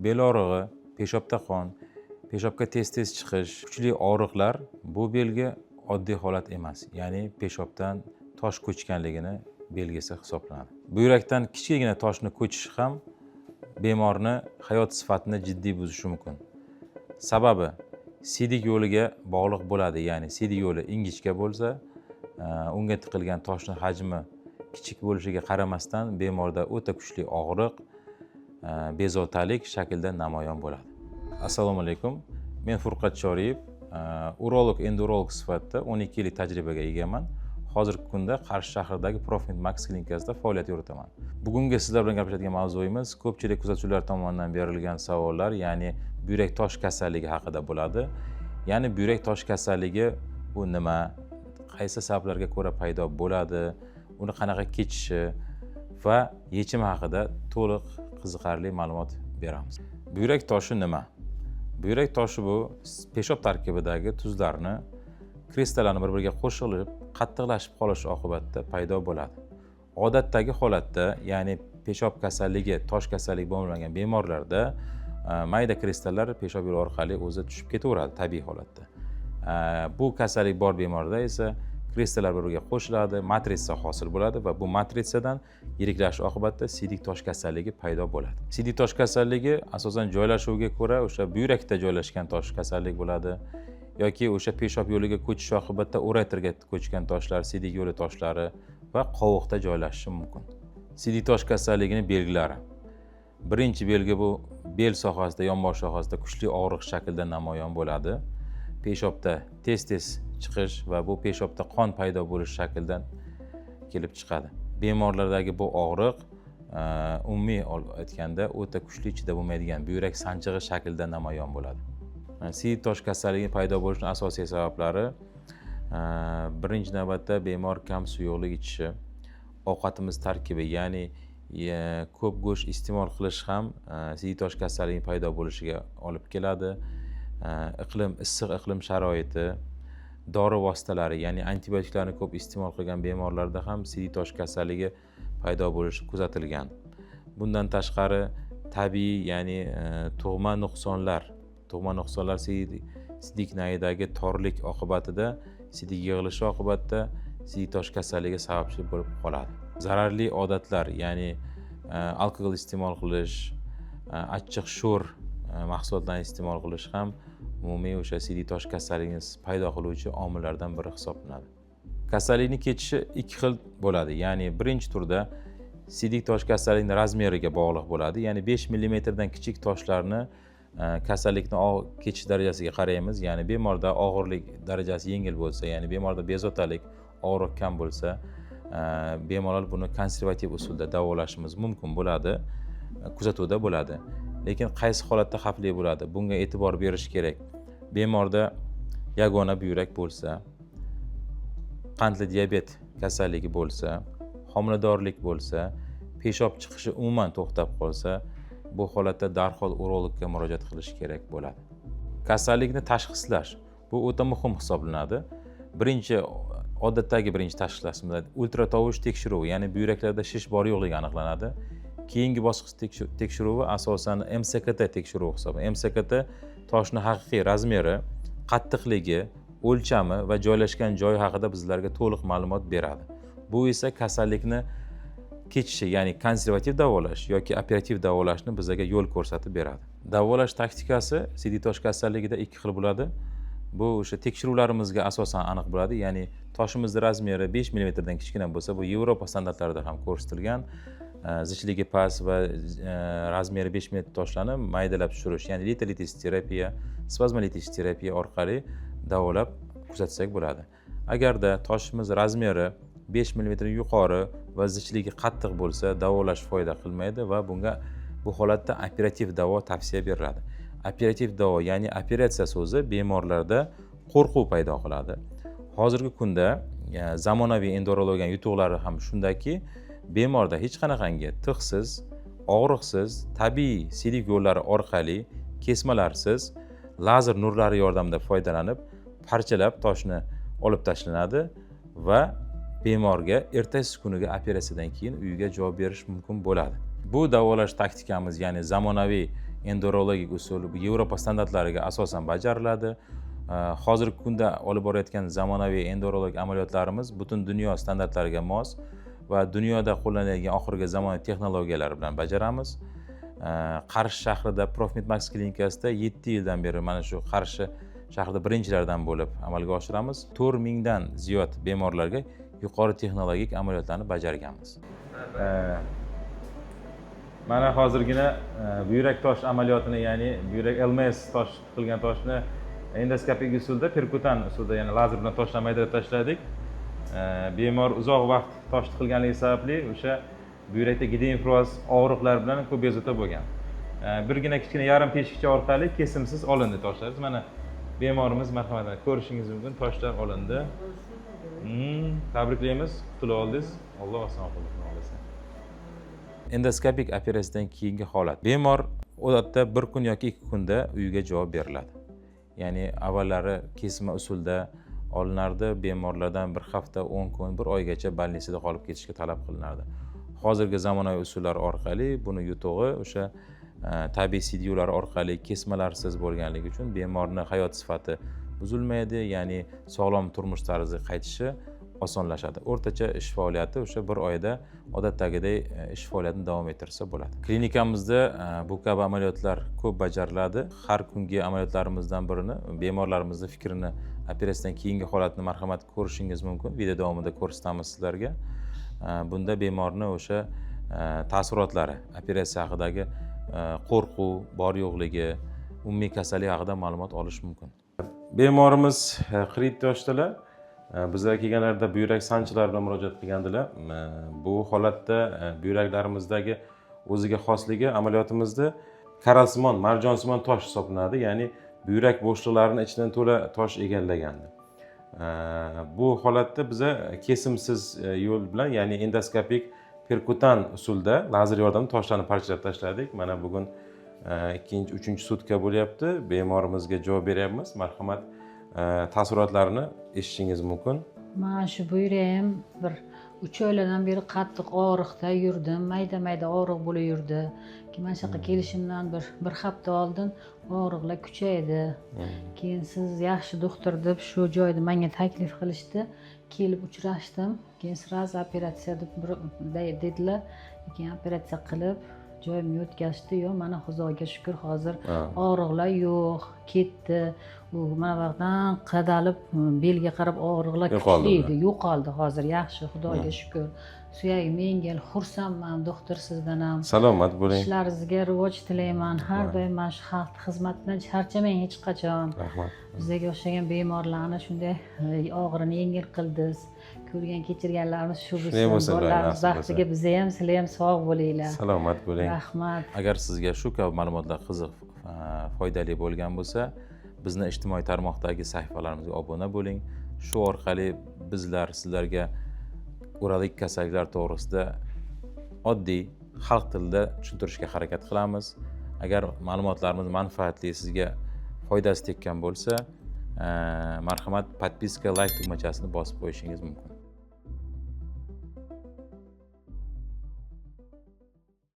Bel og'rig'i, peshobda qon, peshobga tez-tez chiqish, kuchli og'riqlar bu belgi oddiy holat emas, ya'ni peshobdan tosh ko'chganligini belgisi hisoblanadi. Buyrakdan kichikgina toshni ko'chishi ham bemorni hayot sifatini jiddiy buzishi mumkin. Sababi siydik yo'liga bog'liq bo'ladi, ya'ni siydik yo'li ingichka bo'lsa, unga tiqilgan toshni hajmi kichik bo'lishiga qaramasdan bemorda o'ta kuchli og'riq, bezovtalik shaklda namoyon bo'ladi. Assalomu alaykum. Men Furqat Choriyev, urolog, endurolog sifatida 12 yillik tajribaga egaman. Hozirgi kunda Qarshi shahridagi Profmed Max klinikasida faoliyat yuritaman. Bugungi sizlar bilan gaplashadigan mavzuyimiz ko'pchilik kuzatuvchilar tomonidan berilgan savollar, ya'ni buyrak tosh kasalligi haqida bo'ladi. Ya'ni buyrak tosh kasalligi bu nima, qaysi sabablarga ko'ra paydo bo'ladi, uni qanaqa kechishi va yechimi haqida to'liq qiziqarli ma'lumot beramiz. Buyrak toshi nima? Buyrak toshi bu peshob tarkibidagi tuzlarni kristallarni bir-biriga qo'shilib, qattiqlashib qolishi oqibatida paydo bo'ladi. Odatdagi holatda, ya'ni peshob kasalligi, tosh kasalligi bo'lmagan bemorlarda mayda kristallar peshob yo'li orqali o'zi tushib ketaveradi tabiiy holatda. Bu kasallik bor bemorda esa kristallar bir-biriga qo'shiladi, matritsa hosil bo'ladi va bu matritsadan yiriklash oqibatida siydik tosh kasalligi paydo bo'ladi. Siydik tosh kasalligi asosan joylashuviga ko'ra o'sha buyrakda joylashgan tosh kasallik bo'ladi yoki o'sha peshob yo'liga ko'chish oqibatida uretrga ko'chgan toshlar, siydik yo'li toshlari va qovoqda joylashishi mumkin. Siydik tosh kasalligini belgilari. Birinchi belgi bu bel sohasida, yonbosh sohasida kuchli og'riq shaklida namoyon bo'ladi. Peshobda tez-tez chiqish va bu peshobda qon paydo bo'lish shaklidan kelib chiqadi. Bemorlardagi bu og'riq umumiy aytganda o'ta kuchli, chidab bo'lmaydigan buyrak sanchig'i shaklida namoyon bo'ladi. Siydik tosh kasalligi paydo bo'lishining asosiy sabablari birinchi navbatda bemor kam suyuqlik ichishi, ovqatimiz tarkibi, ya'ni ko'p go'sht iste'mol qilish ham siydik tosh kasalligi paydo bo'lishiga olib keladi. Iqlim, issiq iqlim sharoiti, dori vositalari, ya'ni antibiotiklarni ko'p iste'mol qilgan bemorlarda ham siydik tosh kasalligi paydo bo'lishi kuzatilgan. Bundan tashqari tabiiy, ya'ni tug'ma nuqsonlar siydik nayidagi torlik oqibatida, siydik yig'ilishi oqibatida siydik tosh kasalligi sababchi bo'lib qoladi. Zararli odatlar, ya'ni alkogol iste'mol qilish, achchiq sho'r mahsulotlarni iste'mol qilish ham umumiy o'sha siydik tosh kasalligini paydo qiluvchi omillardan biri hisoblanadi. Kasallikni kechishi ikki xil bo'ladi, ya'ni birinchi turda siydik tosh kasalligini размер iga bog'liq bo'ladi, ya'ni 5 millimetrdan kichik toshlarni kasallikni kechish darajasiga qaraymiz, ya'ni bemorda og'irlik darajasi yengil bo'lsa, ya'ni bemorda bezovtalik, og'riq kam bo'lsa, bemalol buni konservativ usulda davolashimiz mumkin bo'ladi, kuzatuvda bo'ladi. Lekin qaysi holatda xavfli bo'ladi, bunga e'tibor berish kerak: bemorda yagona buyrak bo'lsa, qandli diabet kasalligi bo'lsa, homiladorlik bo'lsa, peshob chiqishi umuman to'xtab qolsa, bu holatda darhol urologga murojaat qilish kerak bo'ladi. Kasallikni tashxislash bu o'ta muhim hisoblanadi. Birinchi, odatdagi birinchi tashxislashimiz ultratovush tekshiruvi, ya'ni buyraklarda shish bor yo'qligi aniqlanadi. Keyingi bosqich tekshiruvi asosan МСКТ tekshiruvi hisoblanadi. МСКТ toshni haqiqiy размер i, qattiqligi, o'lchami va joylashgan joyi haqida bizlarga to'liq ma'lumot beradi. Bu esa kasallikni kechishi, ya'ni konservativ davolash yoki operativ davolashni bizga yo'l ko'rsatib beradi. Davolash taktikasi siydik tosh kasalligida ikki xil bo'ladi. Bu o'sha tekshiruvlarimizga asosan aniq bo'ladi, ya'ni toshimizni размер i 5 millimetrdan kichkina bo'lsa, bu Yevropa standartlarida ham ko'rsatilgan, zichligi past va размер i 5 millimetr toshlarni maydalab tushirish, ya'ni litolitik terapiya, spazmolitik terapiya orqali davolab kuzatsak bo'ladi. Agarda toshimiz размер i 5 millimetr yuqori va zichligi qattiq bo'lsa, davolash foyda qilmaydi va bunga, bu holatda operativ davo tavsiya beriladi. Operativ davo, ya'ni operatsiya so'zi bemorlarda qo'rquv paydo qiladi. Hozirgi kunda zamonaviy endourologiyaning yutuqlari ham shundaki, bemorda hech qanaqangi tig'siz, og'riqsiz, tabiiy siydik yo'llari orqali, kesmalarsiz, lazer nurlari yordamida foydalanib, parchalab toshni olib tashlanadi va bemorga ertasi kuniga operatsiyadan keyin uyiga javob berish mumkin bo'ladi. Bu davolash taktikamiz, ya'ni zamonaviy Endourologik usul bu Yevropa standartlariga asosan bajariladi. Hozirgi kunda olib borayotgan zamonaviy endourologik amaliyotlarimiz butun dunyo standartlariga mos va dunyoda qo'llaniladigan oxirgi zamonaviy texnologiyalar bilan bajaramiz. Qarshi shahrida Profmed Max klinikasida 7 yildan beri mana shu Qarshi shahrida birinchilardan bo'lib amalga oshiramiz. 4000 dan ziyod bemorlarga yuqori texnologik amaliyotlarni bajarganmiz. Mana hozirgina buyrak tosh amaliyotini, ya'ni buyrak LMS tosh tiqilgan toshni endoskopik usulda, perkutan usulda, ya'ni lazer bilan toshlarni maydalab tashladik. Bemor uzoq vaqt tosh tiqilganligi sababli o'sha buyrakda gidronefroz og'riqlar bilan ko'p bezovta bo'lgan. Birgina kichkina yarim teshikcha orqali kesimsiz olindi toshlar. Mana bemorimiz, marhamat, ko'rishingiz mumkin, toshlar olindi. Tabriklaymiz, qutulib oldingiz. Alloh oson qildi, xudo xohlasa. Endoskopik operatsiyadan keyingi holat: bemor odatda bir kun yoki 2 kunda uyiga javob beriladi. Ya'ni avvallari kesma usulda olinardi, bemorlardan bir hafta, 10 kun, bir oygacha больница da qolib ketishga talab qilinardi. Hozirgi zamonaviy usullar orqali buni yutug'i o'sha tabiiy siydik yo'llari orqali kesmalarsiz bo'lganligi uchun bemorni hayot sifati buzilmaydi, ya'ni sog'lom turmush tarziga qaytishi osonlashadi. O'rtacha ish faoliyati o'sha bir oyda odatdagidek ish faoliyatini davom ettirsa bo'ladi. Klinikamizda bu kabi amaliyotlar ko'p bajariladi. Har kungi amaliyotlarimizdan birini, bemorlarimizni fikrini, operatsiyadan keyingi holatni, marhamat, ko'rishingiz mumkin, video davomida ko'rsatamiz sizlarga. Bunda bemorni o'sha taassurotlari, operatsiya haqidagi qo'rquv bor yo'qligi, umumiy kasallik haqida ma'lumot olish mumkin. Bemorimiz 47 yoshdalar. Bizlarga kelganlarida buyrak sanchilari bilan murojaat qilgandilar. Bu holatda buyraklarimizdagi o'ziga xosligi amaliyotimizda korallsimon, marjonsimon tosh hisoblanadi, ya'ni buyrak bo'shliqlarini ichidan to'la tosh egallagandi. Bu holatda biza kesimsiz yo'l bilan, ya'ni endoskopik perkutan usulda lazer yordamida toshlarni parchalab tashladik. Mana bugun ikkinchi, uchinchi sutka bo'lyapti, bemorimizga javob beryapmiz. Marhamat, taassurotlarini eshitishingiz mumkin. Mana shu buyragim bir 3 oylardan beri qattiq og'riqda yurdim, mayda mayda og'riq bo'lib yurdi. Keyin mana shu yoqqa kelishimdan bir hafta oldin og'riqlar kuchaydi. Keyin siz yaxshi doktor deb shu joyda menga taklif qilishdi, kelib uchrashdim. Keyin сразу operatsiya deb dedilar. Keyin operatsiya qilib joyimga o'tkazishdi. Yo'q, mana Xudoga shukur, hozir og'riqlar yo'q, ketdi. U mana bu yoqdan qadalib belga qarab og'riqlar Yo'qoldi kuchli ular. edi, yo'qoldi. Hozir yaxshi, Xudoga shukur, suyagim yengil, xursandman doktor sizdan ham. Salomat bo'ling. Ishlaringizga rivoj tilayman. Har doim mana shu xalq xizmatidan charchamang hech qachon. Rahmat. Bizga o'xshagan bemorlarni shunday og'irini yengil qildingiz. Ko'rgan kechirganlarimiz shu Shunday bo'lsin, bo'lsin, Xudoyim bolalarimiz nasib baxtiga bo'lsa. Biza ham, sizlar ham sog' bo'linglar. Salomat bo'ling. Rahmat. Agar sizga shu kabi ma'lumotlar qiziq, foydali bo'lgan bo'lsa, bizni ijtimoiy tarmoqdagi sahifalarimizga obuna bo'ling. Shu orqali bizlar sizlarga urologik kasalliklar to'g'risida oddiy xalq tilida tushuntirishga harakat qilamiz. Agar ma'lumotlarimiz manfaatli, sizga foydasi tekkan bo'lsa, marhamat, подписка, layk tugmachasini bosib qo'yishingiz mumkin.